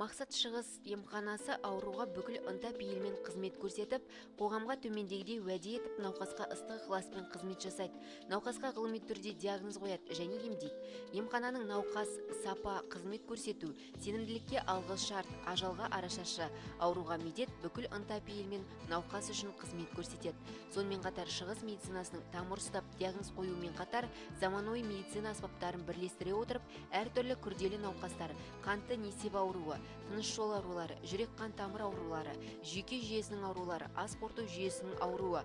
Мақсат Шығыс емханасы ауруға бүкіл ынта пейілмен қызмет көрсетіп, қоғамға төмендегідей уәде етіп, науқасқа ыстық ықыласпен қызмет жасайды. Науқасқа ғылыми түрде диагноз қояды және емдейді. Емхананың науқас, сапа, қызмет көрсету, сенімділікке алғы шарт, ажалға арашашы, ауруға медет, бүкіл ынта пейілмен науқас үшін қызмет көрсетеді. Сонымен қатар шығыс медицинасының тамыр ұстап диагноз қоюмен қатар заманауи медицина аспаптарын бірлестіре отырып, әртүрлі күрделі науқастар, қантты несеп ауруы, тыныс жолы аурулары, жүрек қан тамыр аурулары, жүйке жүйесінің аурулары, ас қорыту жүйесінің ауруы,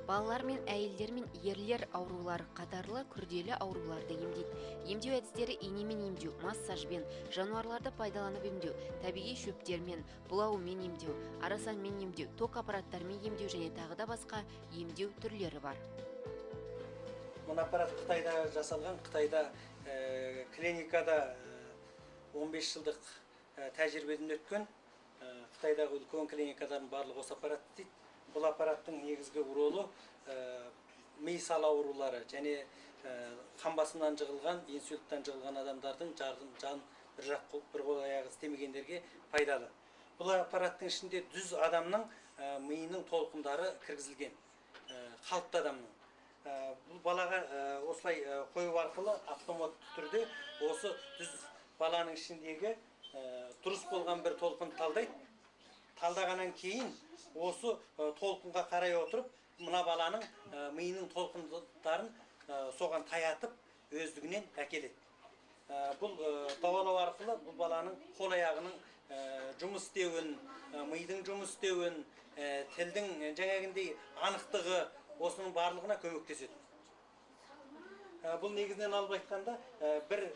балалар мен әйелдер мен ерлер аурулары қатарлы күрделі ауруларды емдейді. Емдеу әдістері инемен емдеу, массажбен, жануарларды пайдаланып емдеу, табиғи шөптермен, бұлаумен емдеу, арасанмен емдеу, ток аппараттарымен емдеу және тағы да басқа емдеу түрлері бар. Мына аппарат Қытайда жасалған, Қытайда клиникада 15 жылдық тәжірибеден өткен. Қытайдағы үлкен клиникалардың барлығы осы аппарат істейді. Бұл аппараттың негізгі ролы ми сал аурулары және қан басымынан жығылған, инсульттан жығылған адамдардың жан бір жақ қол, бір қол аяғы істемегендерге пайдалы. Бұл аппараттың ішінде дүз адамның миының толқындары кіргізілген, қалыпты адамның. Бұл балаға осылай қою арқылы автоматты түрде осы дүз баланың ішіндегі дұрыс болған бір толқын талдайды. Талдағаннан кейін осы толқынға қарай отырып, мына баланың миының толқындарын соған таятып, өздігінен әкеледі. Бұл дауалау арқылы бұл баланың қол аяғының жұмыс істеуін, мидың жұмыс істеуін, тілдің жаңағындай анықтығы, осының барлығына көмектеседі. Бұл негізінен алып айтқанда, бір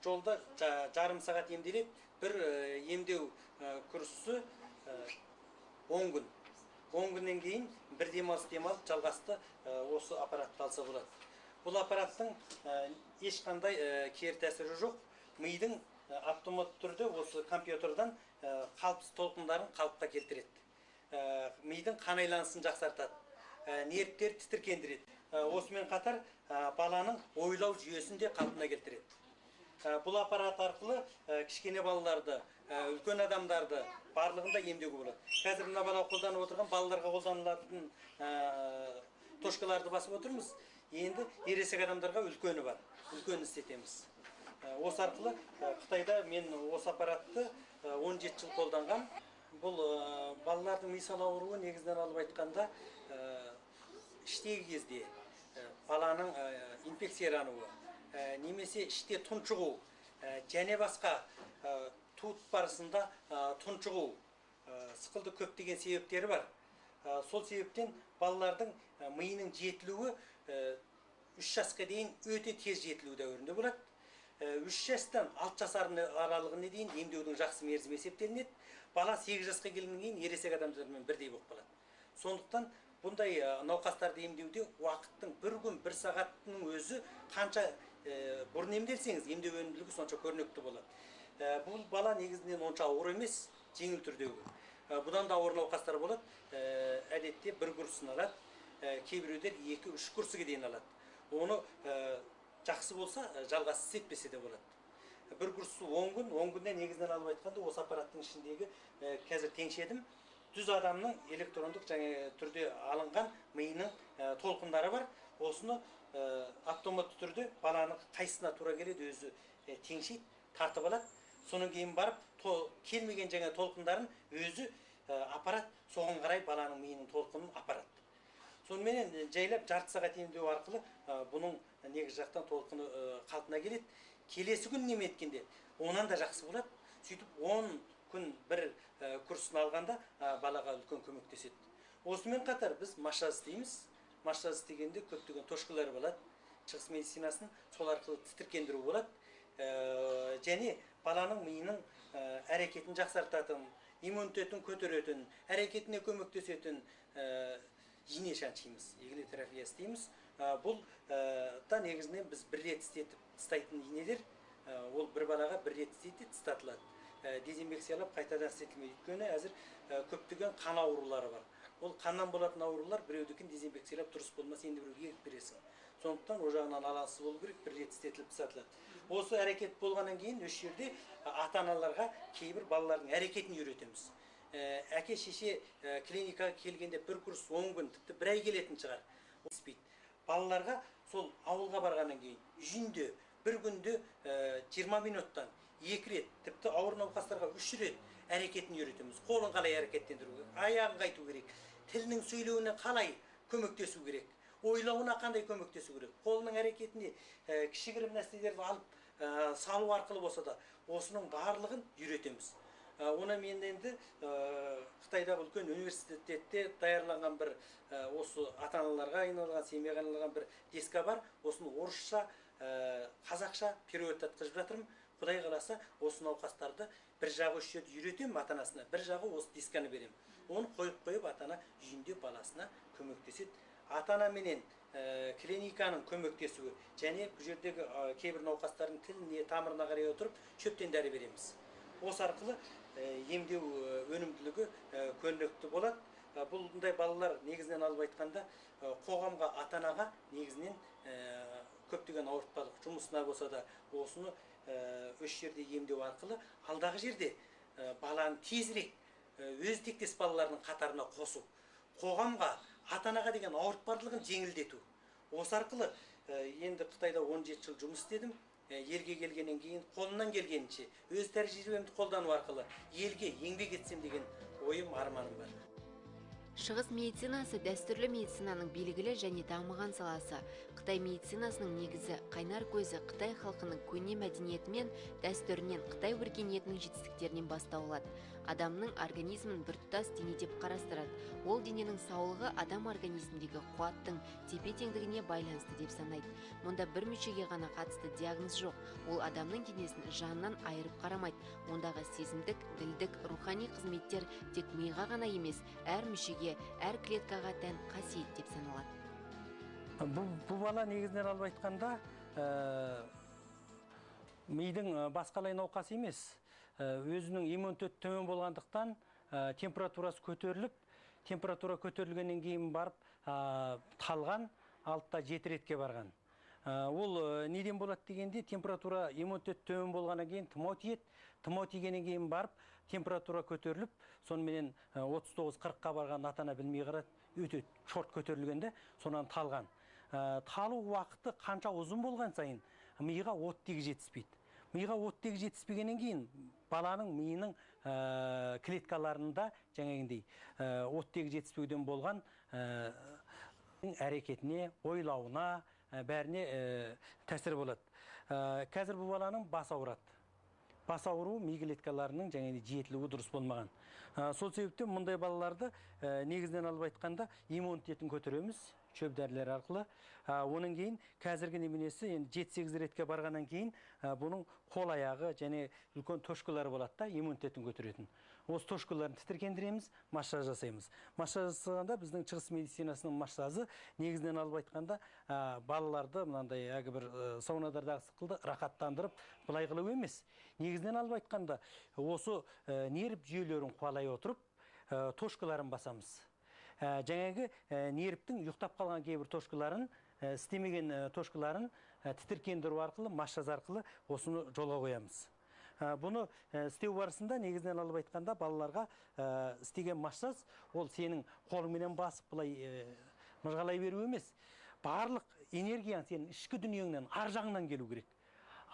жолда жарым сағат емделеді, бір емдеу курсы 10 күн. 10 күннен кейін бір демалыс демалып жалғасты осы аппаратты алса болады. Бұл аппараттың ешқандай кері тәсірі жоқ. Мидың автоматты түрде осы компьютердан қалыпсыз толқындарын қалыпқа келтіреді. Мидың қан айланысын жақсартады, нервтерді тітіркендіреді. Осымен қатар баланың ойлау жүйесін де қалпына келтіреді. Бұл аппарат арқылы кішкене балаларды, үлкен адамдарды барлығын да емдеуге болады. Қазір мына бала қолданып отырған балаларға қолданылатын точкаларды басып отырмыз. Енді ересек адамдарға үлкені бар, үлкенін істетеміз. Осы арқылы Қытайда мен осы аппаратты 17 жыл қолданған. Бұл балалардың ми сал ауруы негізінен алып айтқанда, іштегі кезде баланың инфекциялануы, немесе іште тұншығу, және басқа туып барысында тұншығу сықылды көптеген себептері бар. Сол себептен балалардың миының жетілуі 3 жасқа дейін өте тез жетілу дәуірінде болады. 3 жастан 6 жас аралығына дейін емдеудің жақсы мерзімі есептелінеді. Бала 8 жасқа келгеннен кейін ересек адамдармен бірдей болып қалады. Сондықтан бұндай науқастарды емдеуде уақыттың бір күн, бір сағаттың өзі қанша бұрын емделсеңіз, емдеу өнімділігі сонша көрнекті болады. Бұл бала негізінен онша ауыр емес, жеңіл түрдегі. Бұдан да ауыр науқастар болады. Әдетте бір курсын алады, кейбіреулер 2-3 курсыға дейін алады. Оны жақсы болса, жалғасы істетпесе де болады. Бір курсы 10 күн, 10 күнде негізінен алып айтқанда осы аппараттың ішіндегі қазір теңшедім. Түз адамның электрондық және түрде алынған миының толқындары бар. Осыны автоматты түрде баланың қайсысына тура келеді өзі теңшейді, тартып алады. Содан кейін барып келмеген жаңа толқындарын өзі аппарат соған қарай баланың миының толқынын апарады. Соныменен жайлап жарты сағат емдеу арқылы бұның негіз жақтан толқыны қалпына келеді. Келесі күн неме еткенде онан да жақсы болады. Сөйтіп 10 күн бір курсын алғанда балаға үлкен көмектеседі. Осымен қатар біз массаж істейміз. Массаж істегенде көптеген точкалар болады. Шығыс медицинасын сол арқылы тітіркендіру болады. Және баланың миының әрекетін жақсартатын, иммунитетін көтеретін, әрекетіне көмектесетін ине шаншимыз, иглотерапия істейміз. Бұл та негізінен біз бір рет істетіп тастайтын инелер, ол бір балаға бір рет істейді, тастатылады. Дезинфекциялап қайтадан істетілмейді. Өйткені әзір көптеген қан аурулары бар. Ол қаннан болатын аурулар біреудікін дезинфекциялап дұрыс болмаса енді біреуге егіп бересің. Сондықтан ол жағынан алаңсыз болу керек, бір рет істетіліп тастатылады. Осы әрекет болғаннан кейін осы жерде ата-аналарға кейбір балалардың әрекетін үйретеміз. Әке шеше клиникаға келгенде бір курс 10 күн, тіпті бір ай келетін шығар. Түспейді. Балаларға сол ауылға барғаннан кейін үйінде бір күнде 20 минуттан 2 рет, тіпті ауыр науқастарға 3 рет әрекетін үйретеміз. Қолын қалай әрекеттендіру керек, аяғын қайту керек, тілінің сөйлеуіне қалай көмектесу керек, ойлауына қандай көмектесу керек, қолының әрекетіне кішігірім нәрселерді алып салу арқылы болса да осының барлығын үйретеміз. Оны мен енді Қытайдағы үлкен университетте даярланған бір осы ата-аналарға айналған, семьяға айналған бір деска бар. Осыны орысша, қазақша перевод етқізіп жатырмын. Құдай қаласа, осы науқастарды бір жағы үш жерде үйретемін ата-анасына, бір жағы осы дисканы беремін. Оны қойып-қойып ата-ана үйінде баласына көмектеседі. Ата-ана менен клиниканың көмектесуі және бұл жердегі кейбір науқастардың тіліне, тамырына қарай отырып шөптен дәрі береміз. Осы арқылы емдеу өнімділігі көрнекті болады. Бұндай балалар негізінен алып айтқанда қоғамға, ата-анаға негізінен көптеген ауыртпалық жұмысына болса да осыны үш жерде емдеу арқылы алдағы жерде баланы тезірек өз тектес балаларының қатарына қосу, қоғамға, ата-анаға деген ауыртпалығын жеңілдету. Осы арқылы енді Қытайда 17 жыл жұмыс істедім. Елге келгеннен кейін қолымнан келгенінше өз тәжірибемді қолдану арқылы елге еңбек етсем деген ойым, арманым бар. Шығыс медицинасы дәстүрлі медицинаның белгілі және дамыған саласы. Қытай медицинасының негізі, қайнар көзі Қытай халқының көне мәдениеті мен дәстүрінен, Қытай өркениетінің жетістіктерінен бастау алады. Адамның организмін біртұтас дене деп қарастырады. Ол дененің саулығы адам организміндегі қуаттың тепе-теңдігіне байланысты деп санайды. Мұнда бір мүшеге ғана қатысты диагноз жоқ. Ол адамның денесін жанынан айырып қарамайды. Ондағы сезімдік, ділдік, рухани қызметтер тек миға ғана емес, әр мүшеге, әр клеткаға тән қасиет деп саналады. Бұл бала негізінен алып айтқанда мидың басқалай науқасы емес. Өзінің иммунитеті төмен болғандықтан температурасы көтеріліп, температура көтерілгеннен кейін барып талған, 6-7 ретке барған. Ол неден болады дегенде, температура иммунитет төмен болғаннан кейін тұмау тиеді, тұмау тигеннен кейін барып температура көтеріліп, соныменен 39-40-қа барған ата-ана білмей қарады, өте шорт көтерілгенде сонан талған. Талу уақыты қанша ұзын болған сайын миға оттегі жетіспейді. Миға оттегі жетіспегеннен кейін баланың миының клеткаларында жаңағындай оттегі жетіспеуден болған әрекетіне, ойлауына, бәріне тәсір болады. Қазір бұл баланың бас ауырады. Бас ауруы ми клеткаларының жаңағындай жетілуі дұрыс болмаған. Сол себептен мұндай балаларды негізінен алып айтқанда иммунитетін көтереміз шөп дәрілер арқылы. Оның кейін қазіргі неменесі енді 7-8 ретке барғаннан кейін бұның қол аяғы және үлкен точкалары болады да иммунитетін көтеретін. Осы точкаларын тітіркендіреміз, массаж жасаймыз. Массаж жасағанда біздің шығыс медицинасының массажы негізінен алып айтқанда балаларды мынандай әлгі бір саунадардағы сықылды рахаттандырып былай қылу емес. Негізінен алып айтқанда осы нерв жүйелерін қуалай отырып точкаларын басамыз. Жаңағы нервтің ұйықтап қалған кейбір точкаларын, істемеген точкаларын тітіркендіру арқылы, массаж арқылы осыны жолға қоямыз. Бұны істеу барысында негізінен алып айтқанда балаларға істеген массаж ол сенің қолыңменен басып былай мыжғалай беру емес. Барлық энергияң сенің ішкі дүниеңнен ар жағынан келу керек.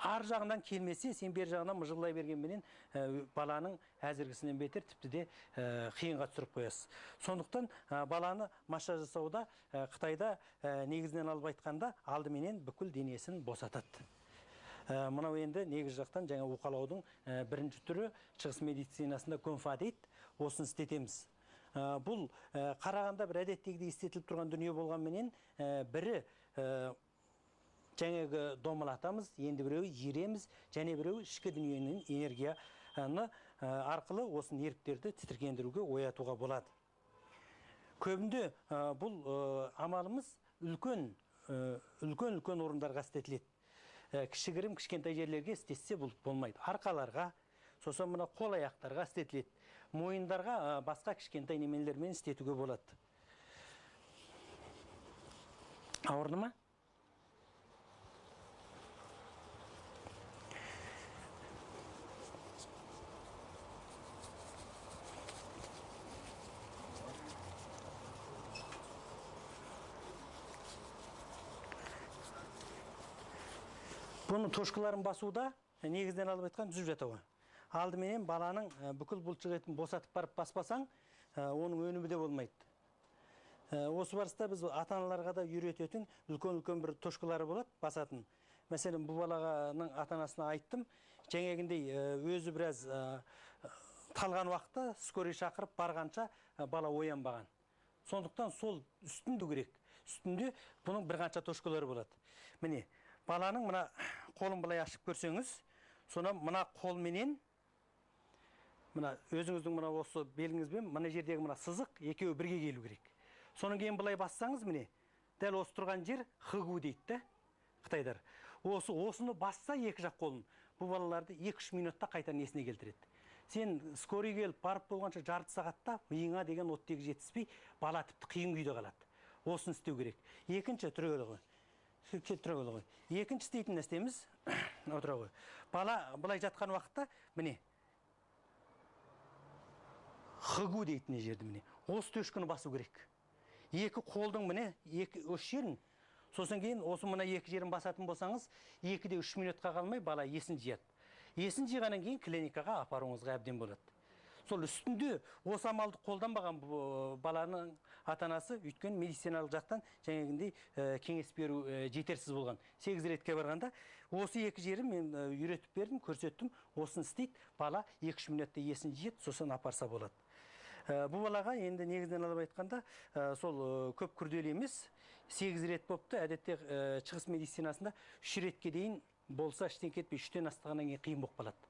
Ар жағынан келмесе, сен бер жағынан мыжғылай бергенменен баланың әзіргісінен бетер тіпті де қиынға түсіріп қоясыз. Сондықтан баланы массаж жасауда Қытайда негізінен алып айтқанда алдыменен бүкіл денесін босатады. Мынау енді негіз жақтан жаңа уқалаудың бірінші түрі шығыс медицинасында кунфа дейді, осыны істетеміз. Бұл қарағанда бір әдеттегідей істетіліп тұрған дүние болғанменен бірі жаңағы домалатамыз, енді біреуі иіреміз, және біреуі ішкі дүниенің энергияны арқылы осы нервтерді тітіркендіруге, оятуға болады. Көбінде бұл амалымыз үлкен үлкен орындарға істетіледі. Кішігірім кішкентай жерлерге істетсе бұл болмайды. Арқаларға, сосын мына қол аяқтарға істетіледі. Мойындарға басқа кішкентай неменелермен істетуге болады. Ауырды ма? Бұның точкаларын басуда негізінен алып айтқан түзіп жатауы. Алдыменен баланың бүкіл бұлшық етін босатып барып баспасаң, оның өнімі де болмайды. Осы барыста біз ата-аналарға да үйрететін үлкен-үлкен бір точкалары болады басатын. Мәселен, бұл баланың ата-анасына айттым, жаңағындай өзі біраз талған уақытта скорый шақырып барғанша бала оянбаған. Сондықтан сол үстінде керек. Үстінде бұның бір қанша точкалары болады. Міне, баланың мына қолын былай ашып көрсеңіз, сонан мына қолменен, мына өзіңіздің мына осы беліңізбен мына жердегі мына сызық екеуі бірге келу керек. Сонан кейін былай бассаңыз, міне, дәл осы тұрған жер хыгу дейді да, қытайдар. Осыны басса екі жақ қолын, бұл балаларды 2-3 минутта қайтадан есіне келтіреді. Сен скорый келіп барып болғанша жарты сағатта миыңа деген оттегі жетіспей, бала тіпті қиын күйде қалады. Осыны істеу керек. Екінші түрегелі ғой. Түрегелі ғой. Екінші істейтін нәрсеміз, отыра ғой. Бала былай жатқан уақытта, міне, хыгу дейтін жерді міне. Осы төшкіні басу керек. Екі қолдың міне, екі осы жерін, сосын кейін осы мына екі жерін басатын болсаңыз, 2-3 минутқа қалмай бала есін жияды. Есін жиғаннан кейін клиникаға апаруыңызға әбден болады. Сол үстінде осы амалды қолданбаған баланың ата-анасы, өйткені медициналық жақтан жаңағындай кеңес беру жетерсіз болған. 8 ретке барғанда осы екі жерін мен үйретіп бердім, көрсеттім, осыны істейді, бала 2-3 минутта есін жиеді, сосын апарса болады. Бұл балаға енді негізінен алып айтқанда, сол көп күрделі емес, 8 рет болыпты. Әдетте шығыс медицинасында 3 ретке дейін болса іштен кетпей, 3-тен астығаннан кейін қиын болып қалады.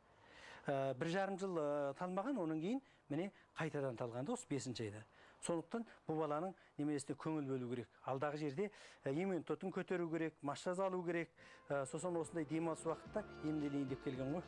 1,5 жыл талмаған, оның кейін міне қайтадан талғанда осы 5-ші айда. Сондықтан бұл баланың немересіне көңіл бөлу керек. Алдағы жерде иммунитетін көтеру керек, массаж алу керек. Сосын осындай демалыс уақытта емделейін деп келген ғой.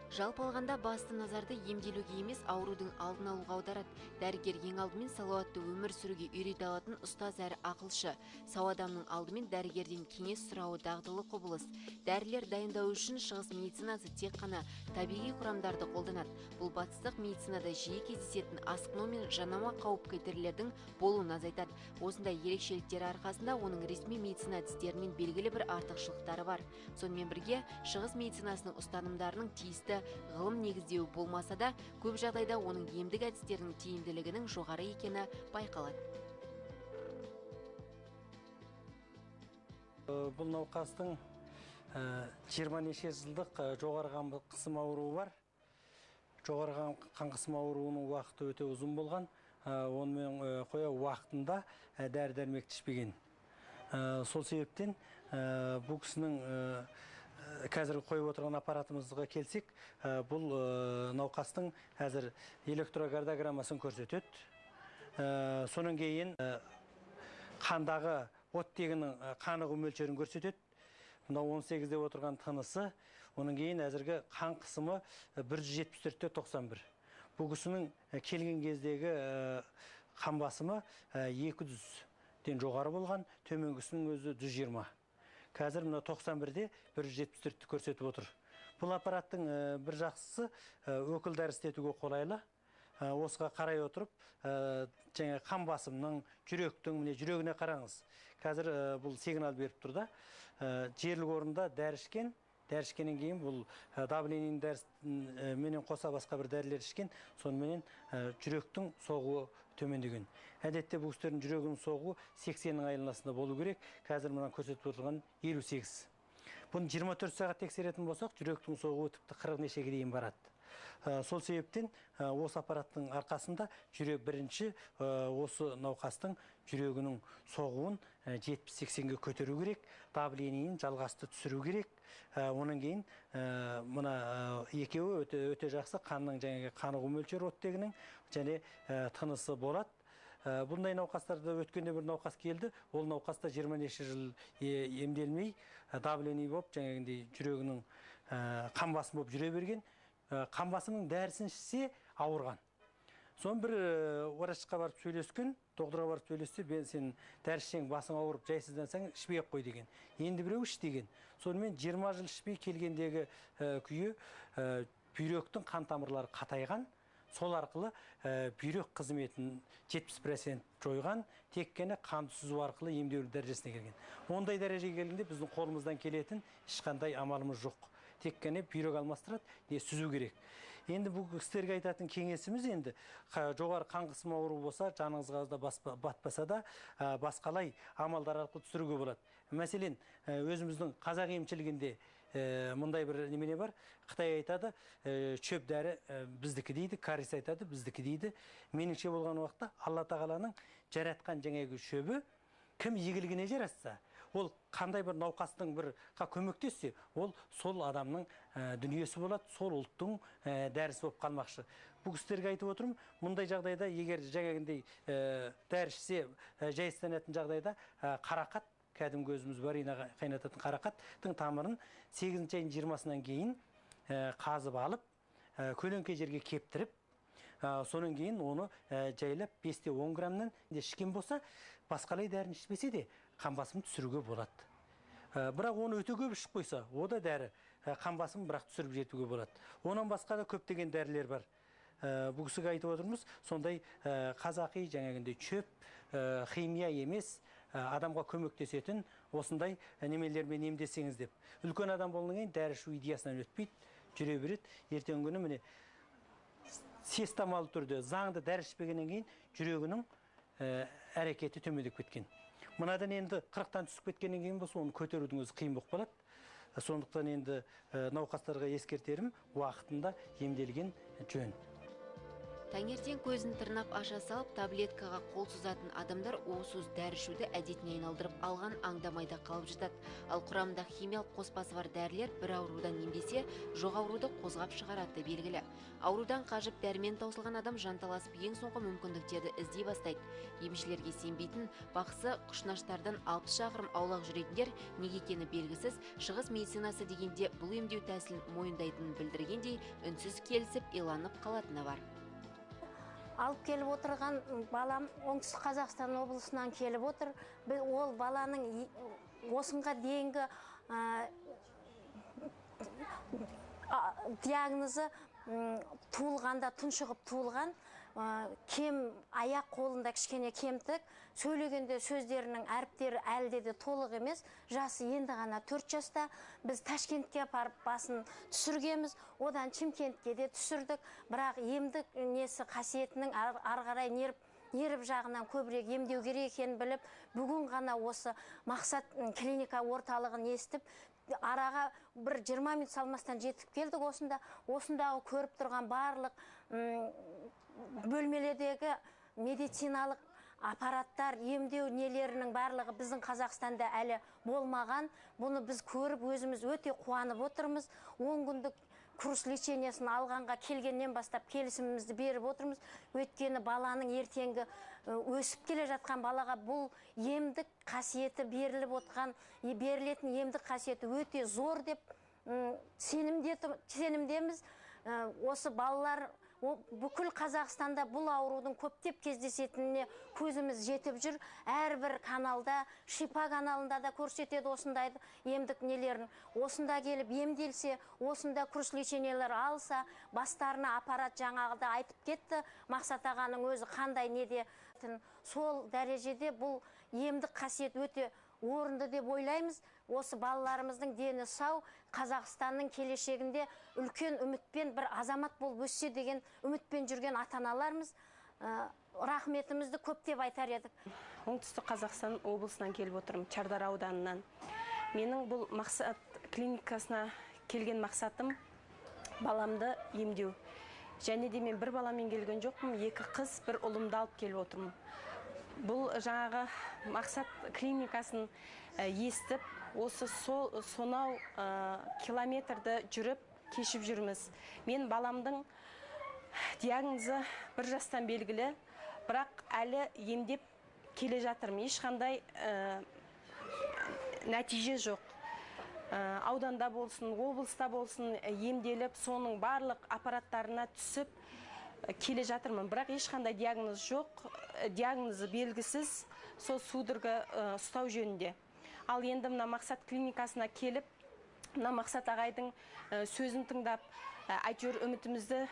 Жалпы алғанда басты назарды емделуге емес, аурудың алдын алуға аударады. Дәрігер ең алдымен салауатты өмір сүруге үйрете алатын ұстаз әрі ақылшы. Сау адамның алдымен дәрігерден кеңес сұрауы дағдылы құбылыс. Дәрілер дайындау үшін шығыс медицинасы тек қана табиғи құрамдарды қолданады. Бұл батыстық медицинада жиі кездесетін асқыну мен жанама қауіп қатерлердің болуын азайтады. Осындай ерекшеліктері арқасында оның ресми медицина әдістерінен белгілі бір артықшылықтары бар. Сонымен бірге шығыс медицинасының ұстанымдарының тиісті ғылым негіздеуі болмаса да, көп жағдайда оның емдік әдістерінің тиімділігінің жоғары екені байқалады. Бұл науқастың 20 неше жылдық жоғары қан қысым ауруы бар. Жоғары қан қысым ауруының уақыты өте ұзын болған. Онымен қоя уақытында дәрі-дәрмекті ішпеген. Сол себептен бұл кісінің қазір қойып отырған аппаратымызға келсек, бұл науқастың қазір электрокардиограммасын көрсетеді. Сонан кейін қандағы оттегінің қанығу мөлшерін көрсетеді. Мынау 18 деп отырған тынысы, оның кейін әзіргі қан қысымы 174-91. Бұл кісінің келген кездегі қан басымы 200-ден жоғары болған, төменгісінің өзі 120. Қазір мына 91-де 174-ті көрсетіп отыр. Бұл аппараттың бір жақсысы өкіл дәрі істетуге қолайлы. Осыға қарай отырып, жаңа қан басымның, жүректің, міне жүрегіне қараңыз. Қазір бұл сигнал беріп тұр да. Жерлік орында дәрі ішкен, дәрі ішкеннен кейін бұл давлениенің дәрісін менен қоса басқа бір дәрілер ішкен, соныменен жүректің соғуы төмендеген. Әдетте бұл кісілердің жүрегінің соғуы 80-нің айналасында болу керек. Қазір мына көрсетіп отырған 58. Бұны 24 сағат тексеретін болсақ, жүректің соғуы тіпті 40 нешеге дейін барады. Сол себептен осы аппараттың арқасында жүрек бірінші осы науқастың жүрегінің соғуын 70-80-ге көтеру керек, давлениені жалғасты түсіру керек. Онан кейін мына екеуі өте жақсы қанның жаңағы қанығу мөлшері оттегінің және тынысы болады. Бұндай науқастарда өткенде бір науқас келді, ол науқаста 20 неше жыл емделмей, давление болып, жаңағындай жүрегінің қан басымы болып жүре берген. Қан басымының дәрісін ішсе ауырған. Соны бір врачқа барып сөйлескен, докторға барып сөйлессе, мен сен дәрі ішсең басың ауырып жайсыздансаң ішпей ақ қой деген. Енді біреу іш деген. Сонымен 20 жыл ішпей келгендегі күйі бүйректің қан тамырлары қатайған. Сол арқылы бүйрек қызметін 70% жойған, тек қана қанды сүзу арқылы емдеу дәрежесіне келген. Ондай дәрежеге келгенде біздің қолымыздан келетін ешқандай амалымыз жоқ. Тек қана бүйрек алмастырады, не сүзу керек. Енді бұл кісілерге айтатын кеңесіміз, енді жоғары қан қысымы ауру болса, жаныңызға да батпаса да, басқалай амалдар арқылы түсіруге болады. Мәселен, өзіміздің қазақ емшілігінде мындай бір немене бар. Қытай айтады, чөп дәрі біздікі дейді, карис айтады, біздікі дейді. Меніңше болған уақытта Алла Тағаланың жаратқан жаңағы шөбі кім игілігіне жаратса, ол қандай бір науқастың бір көмектессе, ол сол адамның дүниесі болады, сол ұлттың дәрісі болып қалмақшы. Бұл кісілерге айтып отырмын, мұндай жағдайда егер жаңағындай дәрі ішсе, жайсызданатын жағдайда қарақат, кәдімгі өзіміз варена қайнататын қарақаттың тамырын 8 айдың 20-сынан кейін қазып алып, көлеңке жерге кептіріп, сонан кейін оны жайлап 5-10 граммнан ішкен болса, басқалай дәріні ішпесе де қан басымын түсіруге болады. Бірақ оны өте көп ішіп қойса, о да дәрі, қан басымын бірақ түсіріп жетуге болады. Онан басқа да көптеген дәрілер бар. Бұл кісіге айтып отырмыз, сондай қазақи жаңағындай чөп, химия емес, адамға көмектесетін осындай немелермен емдесеңіз деп. Үлкен адам болғаннан кейін дәрі ішу идеясынан өтпейді, жүре береді. Ертеңгі күні міне системалы түрде заңды дәрі ішпегеннен кейін жүрегінің әрекеті төмендеп кеткен. Мынадан енді 40-тан түсіп кеткеннен кейін болса, оны көтерудің өзі қиын болып қалады. Сондықтан енді науқастарға ескертерім, уақытында емделген жөн. Таңертең көзін тырнап аша салып, таблеткаға қол созатын адамдар уысыз дәрі ішуді әдетіне айналдырып алған аңдамайда қалып жатады. Ал құрамында химиялық қоспасы бар дәрілер бір аурудан емдесе, жоқ ауруды қозғап шығарады белгілі. Аурудан қажып дәрмен таусылған адам жанталасып ең соңғы мүмкіндіктерді іздей бастайды. Емшілерге сенбейтін, бақсы құшнаштардан 60 шақырым аулақ жүретіндер неге екені белгісіз, шығыс медицинасы дегенде бұл емдеу тәсілін мойындайтынын білдіргендей үнсіз келісіп, иланып қалатыны бар. Алып келіп отырған балам Оңтүстік Қазақстан облысынан келіп отыр. Ол баланың осынға дейінгі диагнозы туылғанда, тұншығып туылған, кем аяқ қолында кішкене кемтік, сөйлегенде сөздерінің әріптері әлде де толық емес, жасы енді ғана 4 жаста. Біз Ташкентке апарып басын түсіргенбіз, одан Шымкентке де түсірдік, бірақ емдік несі қасиетінің ары қарай нерв жағынан көбірек емдеу керек екенін біліп, бүгін ғана осы Мақсат клиника орталығын естіп, араға бір 20 минут салмастан жетіп келдік осында. Осындағы көріп тұрған барлық бөлмелердегі медициналық аппараттар, емдеу нелерінің барлығы біздің Қазақстанда әлі болмаған. Бұны біз көріп өзіміз өте қуанып отырмыз. 10 күндік курс лечениесін алғанға келгеннен бастап келісімімізді беріп отырмыз. Өйткені баланың ертеңгі өсіп келе жатқан балаға бұл емдік қасиеті беріліп отқан, берілетін емдік қасиеті өте зор деп сенімдеміз. Осы балалар бүкіл Қазақстанда бұл аурудың көптеп кездесетініне көзіміз жетіп жүр. Әрбір каналда, Шипа каналында да көрсетеді осындайды емдік нелерін. Осында келіп емделсе, осында курс лечениелер алса, бастарына аппарат жаңағыда айтып кетті. Мақсат ағаның өзі қандай неде, сол дәрежеде бұл емдік қасиет өте орынды деп ойлаймыз. Осы балаларымыздың дені сау, Қазақстанның келешегінде үлкен үмітпен бір азамат болып өссе деген үмітпен жүрген ата-аналарымыз, рахметімізді көптеп айтар едік. Оңтүстік Қазақстан облысынан келіп отырмын, Чардара ауданынан. Менің бұл Мақсат клиникасына келген мақсатым баламды емдеу. Және де мен бір баламен келген жоқпын, 2 қыз, бір ұлымды алып келіп отырмын. Бұл жаңағы Мақсат клиникасын естіп, осы сонау километрді жүріп, кешіп жүрміз. Мен баламдың диагнозы 1 жастан белгілі, бірақ әлі емдеп келе жатырмын. Ешқандай нәтиже жоқ. Ауданда болсын, облыста болсын емделіп, соның барлық аппараттарына түсіп келе жатырмын. Бірақ ешқандай диагноз жоқ, диагнозы белгісіз, сол судорога ұстау жөнінде. Ал енді мына Мақсат клиникасына келіп, мына Мақсат ағайдың сөзін тыңдап, әйтеуір үмітімізді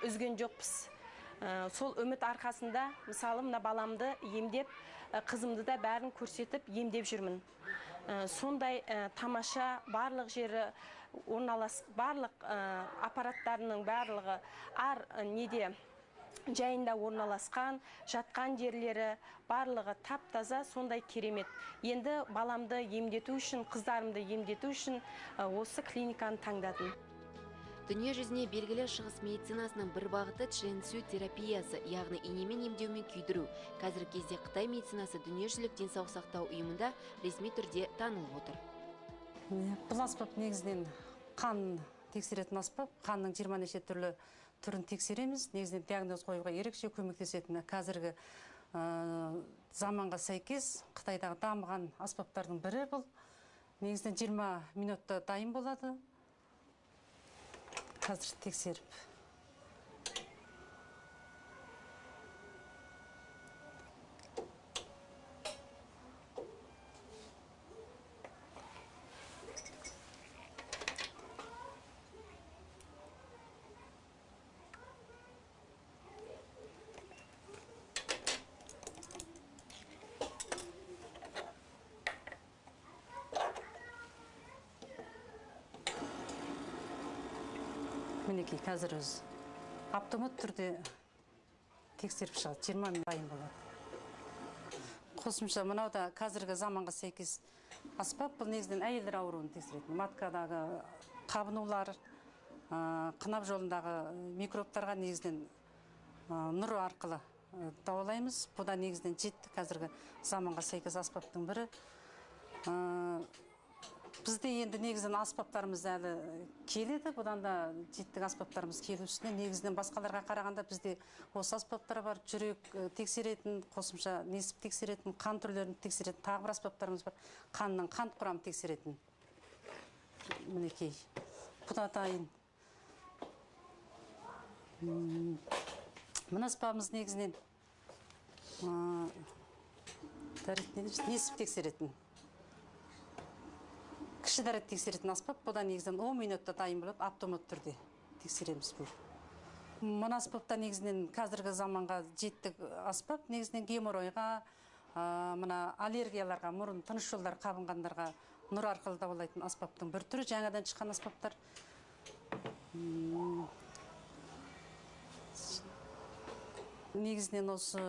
үзген жоқпыз. Сол үміт арқасында, мысалы, мына баламды емдеп, қызымды да бәрін көрсетіп емдеп жүрмін. Сондай тамаша, барлық жері барлық аппараттарының барлығы ар неде жайында орналасқан, жатқан жерлері барлығы тап-таза, сондай керемет. Енді баламды емдету үшін, қыздарымды емдету үшін осы клиниканы таңдадым. Дүние жүзіне белгілі шығыс медицинасының бір бағыты чжэнцю терапиясы, яғни инемен емдеумен күйдіру. Қазіргі кезде Қытай медицинасы дүниежүзілік денсаулық сақтау ұйымында ресми түрде танылып отыр. Бұл аспап негізінен қан тексеретін аспап. Қанның 20 неше түрлі түрін тексереміз. Негізінен диагноз қоюға ерекше көмектесетін қазіргі заманға сәйкес Қытайдағы дамыған аспаптардың бірі бұл. Негізінен 20 минутта дайын болады. Қазір тексеріп. Мінекей, қазір өз автомат түрде тексеріп шығады, 20 минут дайын болады. Қосымша мынау да қазіргі заманға сәйкес аспап. Бұл негізінен әйелдер ауруын тексеретін, маткадағы қабынулар, қынап жолындағы микробтарға негізінен нұр арқылы дауалаймыз. Бұ да негізінен жетті қазіргі заманға сәйкес аспаптың бірі. Бізде енді негізінен аспаптарымыз әлі келеді, бұдан да жеттік аспаптарымыз келу үстіне. Негізінен басқаларға қарағанда бізде осы аспаптар бар, жүрек тексеретін, қосымша несіп тексеретін, қан түрлерін тексеретін, тағы бір аспаптарымыз бар, қанның қант құрамын тексеретін. Мінекей, бұ да дайын. Мына аспабымыз негізінен несіп тексеретін. Кіші дәрет тексеретін аспап, бұдан негізінен 10 минутта дайын болады, автомат түрде тексереміз бұл. Мына аспапта негізінен қазіргі заманға жеттік аспап, негізінен геморройға, мына аллергияларға, мұрын тыныс жолдары қабынғандарға нұр арқылы дауалайтын аспаптың бір түрі, жаңадан шыққан аспаптар. Негізінен осы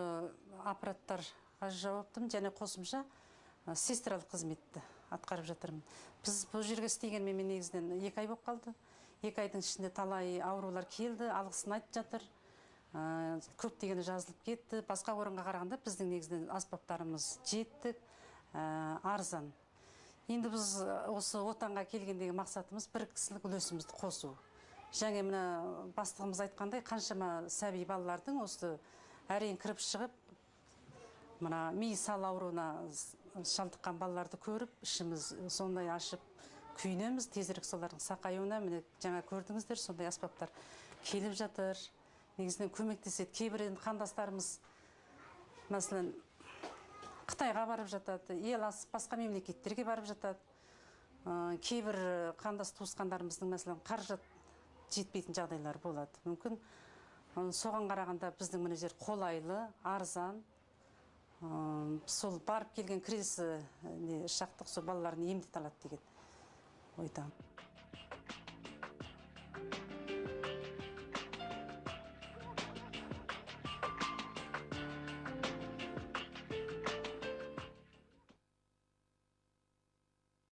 аппараттарға жауаптымын және қосымша сестралық қызметті атқарып жатырмын. Біз бұл жерге істегенмен мен негізінен 2 ай болып қалды. 2 айдың ішінде талай аурулар келді, алғысын айтып жатыр. Көптегені жазылып кетті. Басқа орынға қарағанда біздің негізінен аспаптарымыз жеттік, арзан. Енді біз осы отанға келгендегі мақсатымыз бір кісілік үлесімізді қосу. Және мына бастығымыз айтқандай, қаншама сәби балалардың осы әрең кіріп шығып, мына ми сал ауруына шалдыққан балаларды көріп, ішіміз сондай ашып күйінеміз. Тезірек солардың сақаюына, міне жаңа көрдіңіздер, сондай аспаптар келіп жатыр. Негізінен көмектеседі. Кейбір енді қандастарымыз, мәселен, Қытайға барып жатады, ел асып басқа мемлекеттерге барып жатады. Кейбір қандас туысқандарымыздың, мәселен, қаражат жетпейтін жағдайлар болады. Мүмкін соған қарағанда біздің мына жер қолайлы, арзан. Сол барып келген кризисі шақтық, сол балаларын емдете алады деген ойдамын.